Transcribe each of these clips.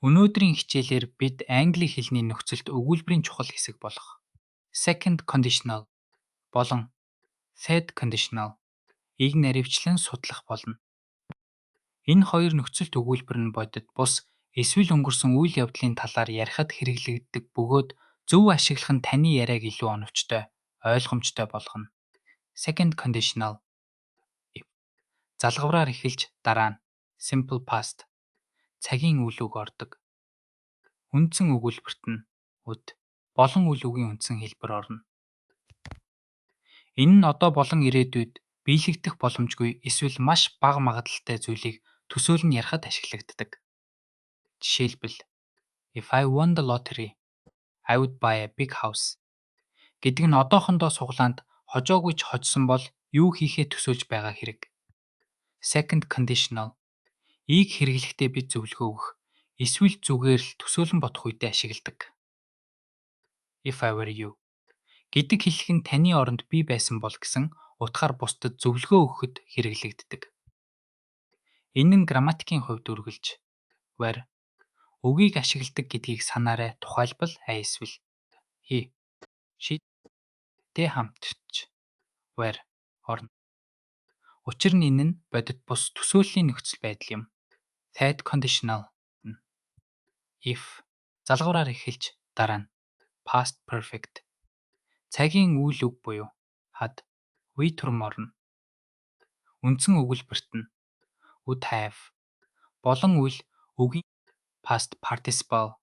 Өнөөдрийн хичээлээр бид англи хэлний нөхцөлд өгүүлбэрийн чухал хэсэг болох second conditional болон third conditional -ийг нарийвчлан судлах болно. Энэ хоёр нөхцөлт өгүүлбэр нь бодит бус эсвэл өнгөрсөн үйл явдлын талаар ярихад хэрэглэгддэг бөгөөд зөв ашиглах нь таны яриаг илүү оновчтой, ойлгомжтой болгоно. Second conditional if залгавраар эхэлж, дараа нь simple past цагийн үйл үг ордог. Үндсэн өгүүлбэрт нь would болон үйл үгийн үндсэн хэлбэр орно. Энэ нь одоо болон ирээдүйд биелэгдэх боломжгүй эсвэл маш бага магадлалтай зүйлийг төсөөлөн ярихад ашиглагддаг. Жишээлбэл, "If I won the lottery, I would buy a big house" гэдэг нь одоохондоо сугалаанд хожоогүй ч хожсон бол юу хийхээ төсөөлж байгаа хэрэг. Second conditional -ийг хэрэглэхдээ бид зөвлөгөө өгөх эсвэл зүгээр л төсөөлөн бодох үедээ ашигладаг. "If I were you" гэдэг хэллэг нь таны оронд би байсан бол гэсэн утгаар бусдад зөвлөгөө өгөхөд хэрэглэгддэг. Энэ нь грамматикийн хувьд үргэлж were үгийг ашигладаг гэдгийг санаарай. Тухайлбал, I эсвэл he, she -тэй хамт ч were орно. Учир нь энэ нь бодит бус төсөөллийн нөхцөл байдал юм. Third conditional нь if залгавраар эхэлж, дараа нь past perfect цагийн үйл үг буюу had V түрм орно. Үндсэн өгүүлбэрт нь would have болон үйл үгийн past participle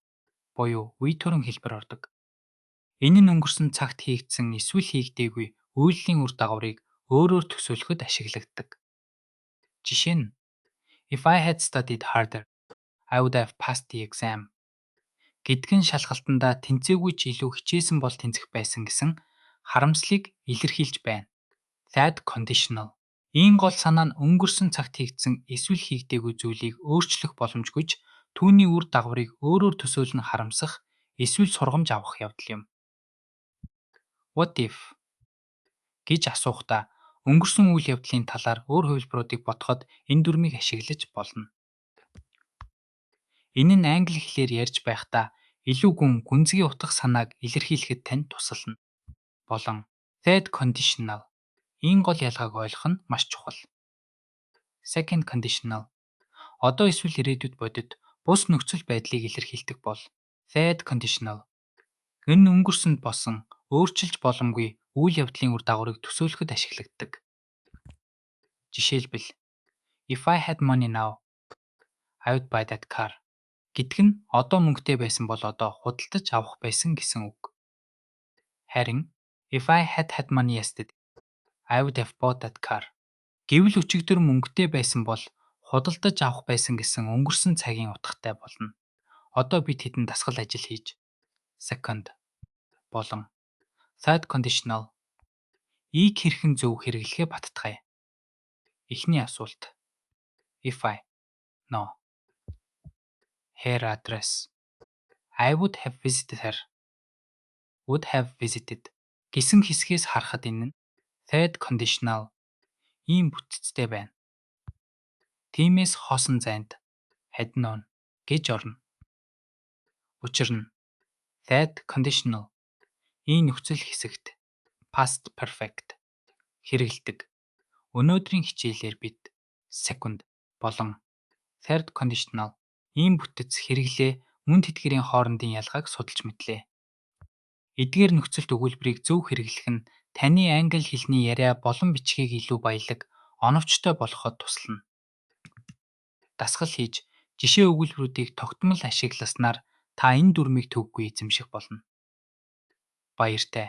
буюу V түрм хэлбэр ордог. Энэ нь өнгөрсөн цагт хийгдсэн эсвэл хийгдээгүй үйлийн үр дагаврыг өөрөөр төсөөлөхөд ашиглагддаг. Жишээ нь, "If I had studied harder, I would have passed the exam" гэдэг нь шалгалтандаа тэнцээгүй ч илүү хичээсэн бол тэнцэх байсан гэсэн харамслыг илэрхийлж байна. Third conditional -ийн гол санаа нь өнгөрсөн цагт хийгдсэн эсвэл хийгдээгүй зүйлийг өөрчлөх боломжгүй ч түүний үр дагаврыг өөрөөр төсөөлөн харамсах эсвэл сургамж авах явдал юм. "What if" гэж асуухдаа өнгөрсөн үйл явдлын талаар өөр хувилбаруудыг бодоход энэ дүрмийг ашиглаж болно. Энэ нь англи хэлээр ярьж байхдаа илүү гүн, гүнзгий утга санааг илэрхийлэхэд танд тусална. Болон third conditional -ийн гол ялгааг ойлгох нь маш чухал. Second conditional одоо эсвэл ирээдүйд бодит бус нөхцөл байдлыг илэрхийлдэг бол third conditional нь өнгөрсөнд болсон, өөрчилж боломгүй үйл явдлын үр дагаврыг төсөөлөхөд ашиглагддаг. Жишээлбэл, "If I had money now, I would buy that car" гэдэг нь одоо мөнгөтэй байсан бол одоо худалдаж авах байсан гэсэн үг. Харин "If I had had money yesterday, I would have bought that car" гэвэл өчигдөр мөнгөтэй байсан бол худалдаж авах байсан гэсэн өнгөрсөн цагийн утгатай болно. Одоо бид хэдэн дасгал ажил хийж second болон third conditional -ийг хэрхэн зөв хэрэглэхээ бататгая. Эхний асуулт. If I know her address, I would have visited her. Would have visited гэсэн хэсгээс харахад энэ нь third conditional -ийн бүтэцтэй байна. Тиймээс хоосон зайд had known гэж орно. Учир нь third conditional -ийн нөхцөл хэсэгт past perfect хэрэглэдэг. Өнөөдрийн хичээлээр бид second болон third conditional -ийн бүтэц, хэрэглээ мөн тэдгээрийн хоорондын ялгааг судалж мэдлээ. Эдгээр нөхцөлт өгүүлбэрийг зөв хэрэглэх нь таны англи хэлний яриа болон бичгийг илүү баялаг, оновчтой болгоход туслана. Дасгал хийж, жишээ өгүүлбэрүүдийг тогтмол ашигласнаар та энэ дүрмийг төвөггүй эзэмших болно. Баяртай.